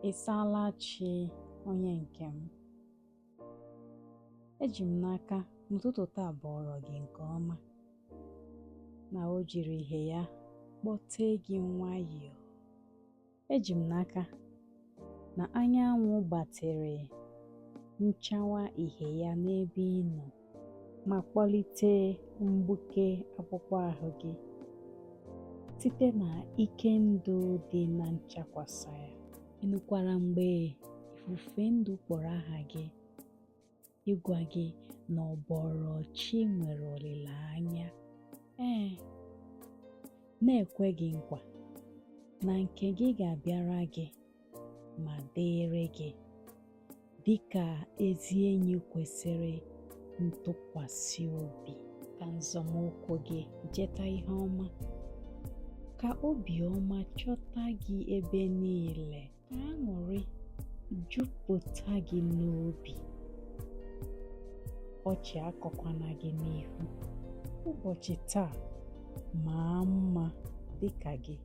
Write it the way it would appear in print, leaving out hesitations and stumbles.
Ị saala chi onye nke m. Eji m n'aka na ụtụtụ taa bọọrọ gị nke ọma, na o jiri ìhè ya kpọtee gị nwayọọ. Eji m n'aka na anyanwụ gbatịrị nchawa ìhè ya n'ebe ị nọ ma kpọlite mgbuke akpụkpọ ahụ gị site na ike ndụ dị na nchakwasa ya. Ị nụkwara mgbe ifufe ndụ kpọrọ aha gị ịgwa gị na ọbọrọ chi nwere olileanya? Ee, na-ekwe gị nkwa na nke gị ga-abịara gị ma dịịrị gị dịka ezi enyi kwesịrị ntụkwasị obi. Ka nzọmụkwụ gị jeta ihe ọma, ka obi ọma chọta gị ebe niile, ka aṅụrị jupụta gị n'obi, ọchị akọkwana gị n'ihu. Ụbọchị taa maa mma dịka gị.